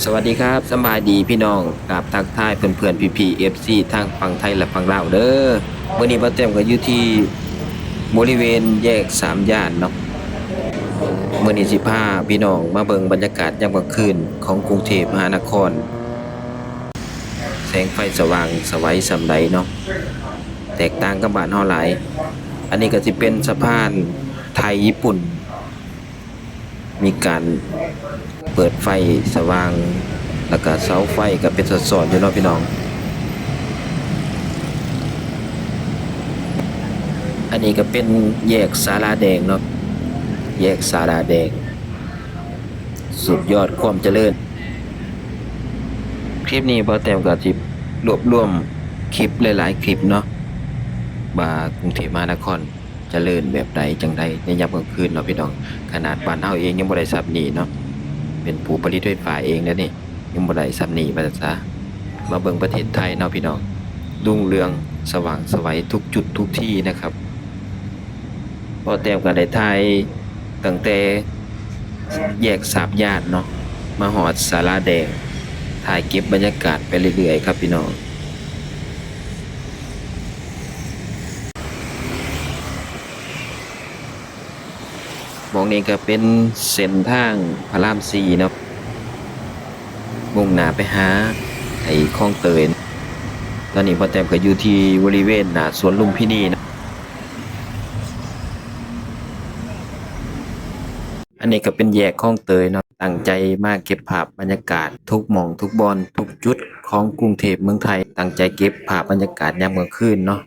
ສະຫວັດດີຄັບ ສະບາຍດີພີ່ນ້ອງ ກາບທັກທາຍເພື່ອນໆ ພີ່ໆ ເອັຟຊີ ທັງຝັ່ງໄທ ແລະ ຝັ່ງລາວເດີ. ມື້ນີ້ບ່າວແຕ້ມກໍຢູ່ທີ່ບໍລິເວນແຍກສາມຍ່ານເນາະ. ມື້ນີ້ຊິພາພີ່ນ້ອງມາເບິ່ງບັນຍາກາດຍາມກາງຄືນຂອງກຸງເທບມະຫານະຄອນ. ແສງໄຟສະຫວ່າງສະໄຫວສ່ຳໃດເນາະ, ແຕກຕ່າງກັບບ້ານເຮົາຫຼາຍ. ອັນນີ້ກໍຊິເປັນສະພານໄທຍີ່ປຸ່ນ ມີການເປີດໄຟສະຫວ່າງ ແລ້ວກະເສົາໄຟກໍເປັນສອດໆ ຢູ່ເນາະພີ່ນ້ອງ. ອັນນີ້ກໍເປັນແຍກສາລາແດງເນາະ, ແຍກສາລາແດງ ສຸດຍອດຄວາມຈະເລີນ. ຄລິບນີ້ບ່າວແຕ້ມກໍຊິລວບລວມຄລິບຫຼາຍໆ ຄລິບເນາະ ວ່າກຸງເທບມະຫານະຄອນຈະເລີນແບບໃດຈັ່ງໃດໃນຍາມກາງຄືນເນາະພີ່ນ້ອງ. ຂະໜາດບ້ານເຮົາເອງຍັງບໍ່ໄດ້ສ່ຳນີ້ເນາະ, ເປັນຜູ້ຜະລິດໄຟຟ້າເອງເດນີ້ ຍັງບໍ່ໄດ້ສ່ຳນີ້ວ່າຊັ້ນຊະ. ມາເບິ່ງປະເທດໄທເນາະພີ່ນ້ອງ, ຮຸ່ງເຮືອງສະຫວ່າງສະໄຫວທຸກຈຸດທຸກທີ່ນະຄັບ. ບ່າວແຕ້ມກໍໄດ້ຖ່າຍຕັ້ງແຕ່ແຍກສາມຍ່ານເນາະ ມາຮອດສາລາແດງ, ຖ່າຍເກັບບັນຍາກາດໄປເລື້ອຍໆ ຄັບພີ່ນ້ອງ. ໝ່ອງນີ້ກໍເປັນເສັ້ນທາງພະລາມສີ່ເນາະ, ມຸ່ງໜ້າໄປຫາໄອ້ຄອງເຕີຍ. ຕອນນີ້ບ່າວແຕ້ມກໍຢູ່ທີ່ບໍລິເວນໜ້າສວນລຸມພິນີເນາະ. ອັນນີ້ກໍເປັນແຍກຄອງເຕີຍເນາະ, ຕັ້ງໃຈມາເກັບພາບບັນຍາກາດທຸກໝ່ອງທຸກບ່ອນທຸກຈຸດຂອງກຸງເທບເມືອງໄທ, ຕັ້ງໃຈເກັບພາບບັນຍາກາດຍາມກາງຄືນເນາະ,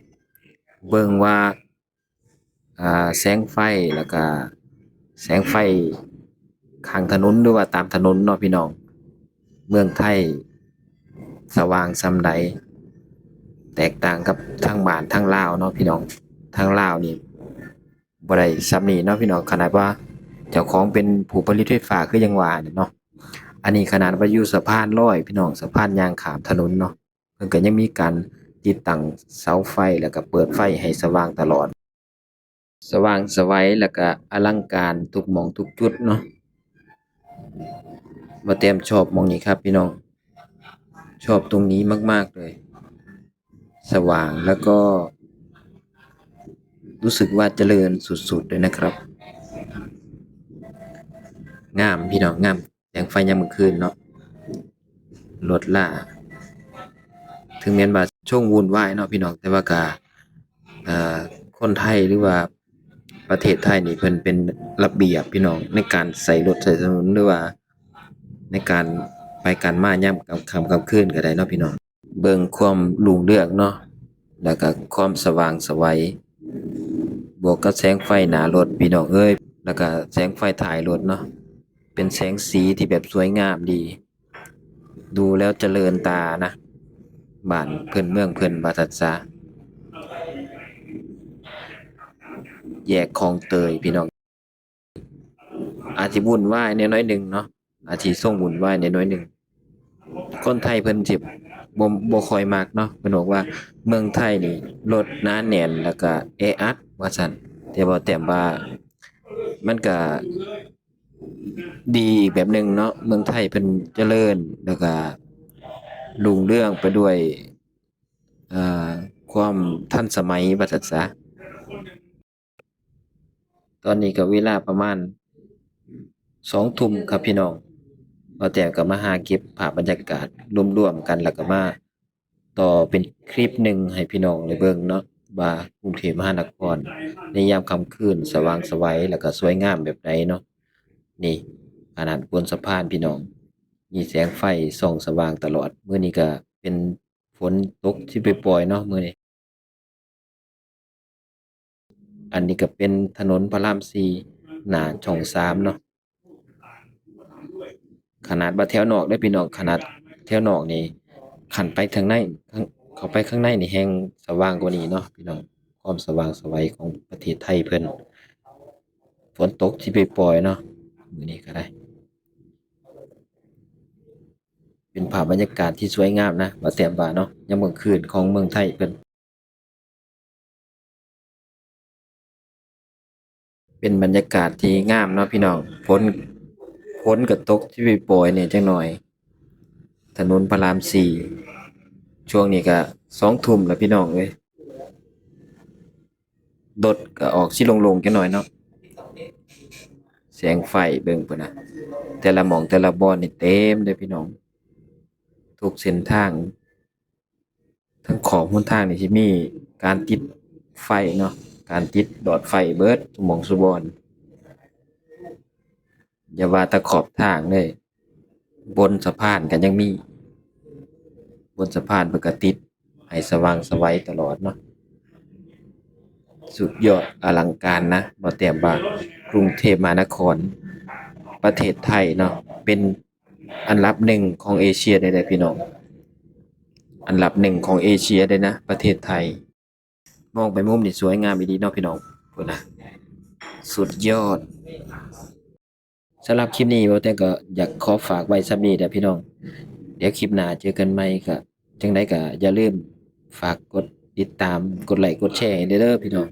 ເບິ່ງວ່າ ອ່າ ແສງໄຟ ແລ້ວກະແສງໄຟຂ້າງຖະໜົນ ຫຼືວ່າຕາມຖະໜົນເນາະພີ່ນ້ອງ, ເມືອງໄທສະຫວ່າງສ່ຳໃດ ແຕກຕ່າງກັບທາງບ້ານທາງລາວເນາະພີ່ນ້ອງ. ທາງລາວນີ້ບໍ່ໄດ້ສ່ຳນີ້ເນາະພີ່ນ້ອງ, ຂະໜາດວ່າເຈົ້າຂອງເປັນຜູ້ຜະລິດໄຟຟ້າຄືຫຍັງວ່ານີ້ເນາະ. ອັນນີ້ຂະໜາດວ່າຢູ່ສະພານລອຍພີ່ນ້ອງ, ສະພານຍ່າງຂ້າມຖະໜົນເນາະ, ເພິ່ນກໍຍັງມີການຕິດຕັ້ງເສົາໄຟ ແລ້ວກໍເປີດໄຟໃຫ້ສະຫວ່າງຕະຫຼອດ, ສະຫວ່າງສະໄຫວ ແລ້ວກໍອະລັງການທຸກໝ່ອງທຸກຈຸດເນາະ. ບ່າວແຕ້ມຊອບໝ່ອງນີ້ຄັບພີ່ນ້ອງ, ຊອບຕົງນີ້ມາກໆເລີຍ, ສະຫວ່າງ ແລ້ວກໍຮູ້ສຶກວ່າຈະເລີນສຸດໆເລີຍນະຄັບ. ງາມພີ່ນ້ອງ, ງາມ. ແສງໄຟຍາມກາງຄືນເນາະ, ລົດລາ ເຖິງແມ່ນວ່າຊົງວຸ່ນວາຍເນາະພີ່ນ້ອງ, ແຕ່ວ່າກະ ເອີ ຄົນໄທ ຫຼືວ່າປະເທດໄທນີ້ ເພິ່ນເປັນລະບຽບພີ່ນ້ອງ ໃນການໃຊ້ລົດໃຊ້ຖະໜົນ ຫຼືວ່າໃນການໄປການມາຍາມກາງຄ່ຳກາງຄືນກໍໄດ້ເນາະພີ່ນ້ອງ. ເບິ່ງຄວາມຮຸ່ງເຮືອງເນາະ ແລ້ວກະຄວາມສະຫວ່າງສະໄຫວ ບວກກັບແສງໄຟໜ້າລົດພີ່ນ້ອງເອີຍ, ແລ້ວກະແສງໄຟທ້າຍລົດເນາະ ເປັນແສງສີທີ່ແບບສວຍງາມດີ, ດູແລ້ວຈະເລີນຕານະ, ບ້ານເພິ່ນເມືອງເພິ່ນວ່າຊັ້ນຊະ. ແຍກຄອງເຕີຍພີ່ນ້ອງ, ອາດຊິວຸ່ນວາຍແດ່ໜ້ອຍໜຶ່ງເນາະ, ອາດຊິຊົງວຸ່ນວາຍແດ່ໜ້ອຍໜຶ່ງ. ຄົນໄທເພິ່ນຊິບໍ່ ບໍ່ຄ່ອຍມັກເນາະ, ເພິ່ນບອກວ່າເມືອງໄທນີ້ລົດໜາແໜ້ນ ແລ້ວກະແອອັດວ່າຊັ້ນ, ແຕ່ບໍ່ແຕ້ມວ່າມັນກະ ດີອີກແບບໜຶ່ງເນາະ, ເມືອງໄທເພິ່ນຈະເລີນ ແລ້ວກະຮຸ່ງເຮືອງໄປດ້ວຍ ເອີ ຄວາມທັນສະໄໝວ່າຊັ້ນຊະ. ຕອນນີ້ກໍເວລາປະມານສອງທຸ່ມຄັບພີ່ນ້ອງ, ບ່າວແຕ້ມກໍມາຫາເກັບພາບບັນຍາກາດລວມໆກັນ ແລ້ວກໍມາ ຕໍ່ເປັນຄລິບໜຶ່ງໃຫ້ພີ່ນ້ອງໄດ້ເບິ່ງເນາະ ວ່າກຸງເທບມະຫານະຄອນໃນຍາມຄ່ຳຄືນສະຫວ່າງສະໄຫວ ແລ້ວກະສວຍງາມແບບໃດເນາະ. ນີ້ ຂະໜາດບົນສະພານພີ່ນ້ອງ ມີແສງໄຟສ່ອງສະຫວ່າງຕະຫຼອດ. ມື້ນີ້ກະເປັນຝົນຕົກຊິປ່ອຍໆເນາະ ມື້ນີ້. ອັນນີ້ກໍເປັນຖະໜົນພະລາມສີ່ ໜ້າຊ່ອງສາມເນາະ. ຂະໜາດວ່າແຖວນອກເດີພີ່ນ້ອງ, ຂະໜາດແຖວນອກນີ້ ຄັນໄປທາງໃນ ເຂົ້າໄປຂ້າງໃນນີ້ແຮ່ງສະຫວ່າງກວ່ານີ້ເນາະພີ່ນ້ອງ. ຄວາມສະຫວ່າງສະໄຫວຂອງປະເທດໄທເພິ່ນ. ຝົນຕົກຊິປ່ອຍໆເນາະ ມື້ນີ້ກໍໄດ້. ເປັນພາບບັນຍາກາດທີ່ສວຍງາມນະ ບ່າວແຕ້ມວ່າເນາະ, ຍາມກາງຄືນຂອງເມືອງໄທເພິ່ນ. ເປັນບັນຍາກາດທີ່ງາມເນາະພີ່ນ້ອງ. ຝົນ ຝົນກໍຕົກຊິປອຍໆແດ່ຈັກໜ່ອຍ. ຖະໜົນພະລາມສີ່ ຊ່ວງນີ້ກໍສອງທຸ່ມແລ້ວພີ່ນ້ອງເອີຍ. ລົດກໍອອກຊິໂລ່ງໆຈັກໜ່ອຍເນາະ. ແສງໄຟເບິ່ງພຸ້ນນະ ແຕ່ລະໝ່ອງແຕ່ລະບ່ອນນີ້ເຕັມເລີຍພີ່ນ້ອງ. ທຸກເສັ້ນທາງ ທັງຂອບຫົນທາງນີ້ຊິມີການຕິດໄຟເນາະ, ການຕິດຫຼອດໄຟເບິດຊຸໝ່ອງຊຸບ່ອນ. ຢ່າວ່າແຕ່ຂອບທາງເລີຍ, ບົນສະພານກໍຍັງມີ, ບົນສະພານເພິ່ນກໍຕິດໃຫ້ສະຫວ່າງໄສຕະຫຼອດເນາະ. ສຸດຍອດອະລັງການນະ ບໍ່ແຕ້ມວ່າ ກຸງເທບມະຫານະຄອນ ປະເທດໄທເນາະ ເປັນ ອັນດັບໜຶ່ງຂອງເອເຊຍເດ້ ເດ້ພີ່ນ້ອງ, ອັນດັບໜຶ່ງຂອງເອເຊຍເດ້ນະ ປະເທດໄທ. ມອງໄປມຸມນີ້ສວຍງາມອີ່ຫຼີເນາະພີ່ນ້ອງ, ພຸ້ນນະ ສຸດຍອດ. ສຳລັບຄລິບນີ້ ເວົ້າແຕ່ກໍຢາກຂໍຝາກໄວ້ສ່ຳນີ້ເດີພີ່ນ້ອງ. ດຽວຄລິບໜ້າເຈີກັນໃໝ່, ກໍຈັ່ງໃດກໍຢ່າລືມຝາກກົດຕິດຕາມ, ກົດໄລກ໌, ກົດແຊໃຫ້ເດີພີ່ນ້ອງ.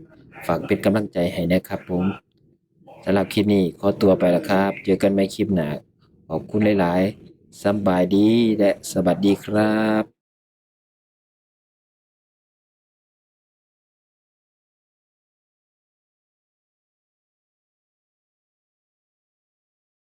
ຝາກເປັນກຳລັງໃຈໃຫ້ແດ່ຄັບຜົມ. ສຳລັບຄລິບນີ້ຂໍຕົວໄປລະຄັບ. ເຈີກັນໃໝ່ຄລິບໜ້າ. ຂອບຄຸນຫຼາຍໆ. ສຳບາຍດີ ແລະ ສະຫວັດດີຄັບ.